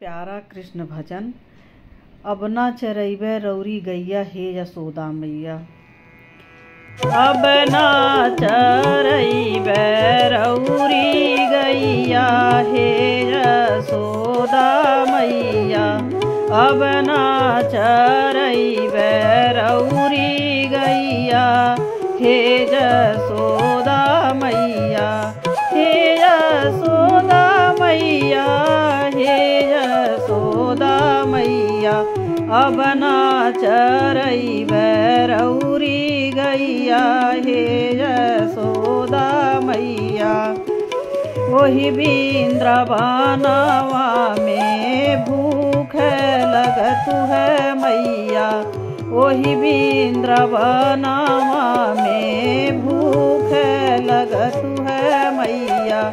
प्यारा कृष्ण भजन। अब ना चरइबे रउरी गैया हे यशोदा मैया। अब ना चरइबे रउरी गैया हे यशोदा मैया। अब ना चरइबे रउरी गैया हे यशोदा मैया। हे यशोदा मैया हे यशोदा मैया। अब ना चरइबे रउरी गैया हे यशोदा मैया। ओहि बिंद्रवनवा में भूख लगतु है मैया। ओहि बिंद्रवनवा में भूख लगतु है मैया।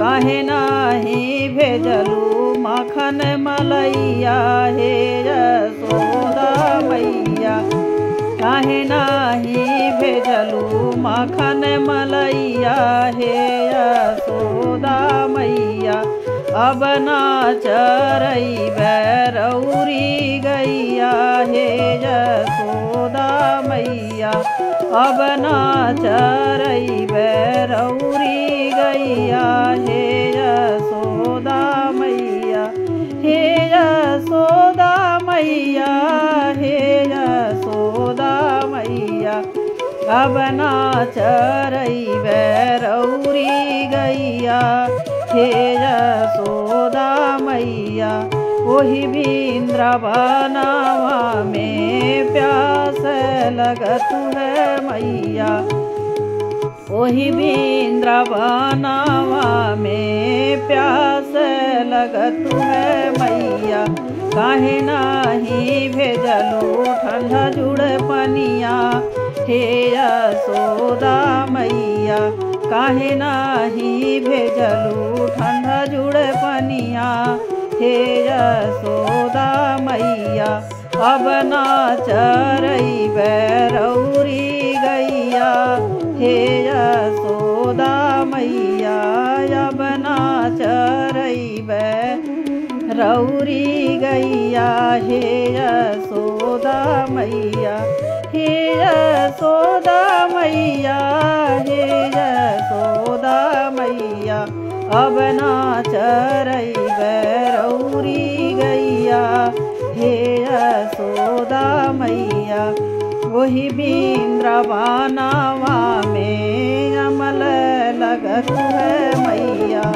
काहे नाही भेजलू माखन मलैया हे यशोदा मैया। काहे नाही भेजलू माखन मलैया हे यशोदा मैया। अब ना चरइबे रउरी गैया हे यशोदा मैया। अब ना चरइबे रउरी गैया हे यशोदा मैया। हे यशोदा मैया हे यशोदा मैया। अब ना चरइबे रउरी गैया हे यशोदा मैया। ओहि बिंद्रवनवा में प्यास लगतु है मैया। ओहि बिंद्रवनवा में प्यास लगतु है मैया। काहे नाही भेजलू ठंडा जुड़ पनिया हे यशोदा मैया। काहे नाही भेजलू ठंडा जुड़ पनिया हे यशोदा मैया। अब ना चरइबे रउरी गैया हे यशोदा मैया। अब ना चरइबे रउरी गैया हे यशोदा मैया। हे यशोदा मैया हे यशोदा मैया। अब ना चरइबे रउरी गैया हे यशोदा मैया। ओहि बिंद्रवनवा में अमल लगतु है मैया।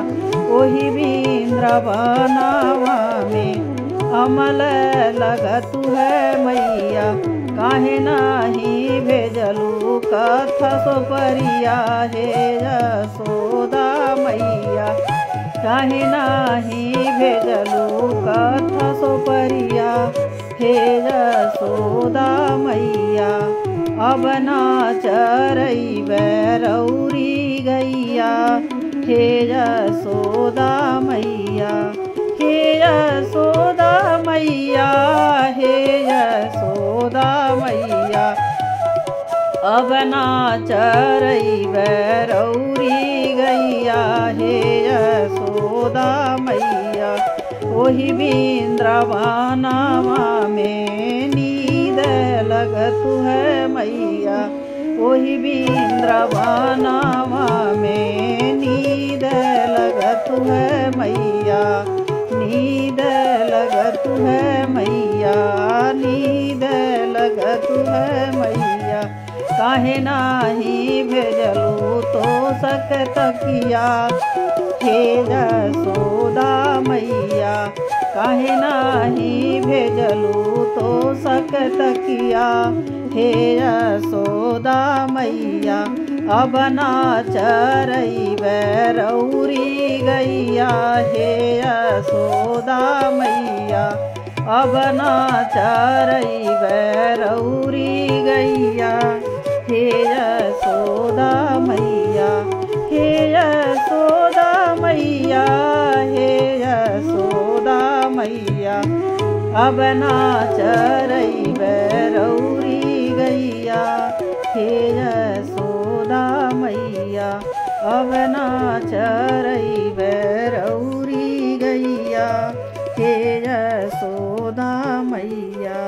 ओहि बिंद्रवनवा में अमल लगतु है मैया। काहे नाही भेजलू कथा सोपरिया हे यशोदा मैया। काहे नाही भेजलू कथा सोपरिया हे यशोदा मैया। अब ना चरइबे रउरी गैया हे यशोदा मैया। हे यशोदा मैया हे यशोदा मैया। अब ना चरइबे रउरी गैया हे यशोदा मैया। ओहि बिंद्रवनवा में नींद लगतु है मैया। ओहि बिंद्रवनवा में नींद लगतु है मैया। नींद लगतु है मैया नींद लगतु है मैया। काहे नाही भेजलू तो सक तकिया हे यशोदा मैया। काहे नाही भेजलू तो सक तकिया हे यशोदा मैया। अब ना चरइबे रउरी गैया हे यशोदा मैया। अब ना चरइबे रउरी गैया हे यशोदा मैया। हे यशोदा मैया हे यशोदा मैया। अब ना चरइबे रउरी गैया हे यशोदा मैया। अब ना चरइबे रउरी गैया। हे यशोदा मैया।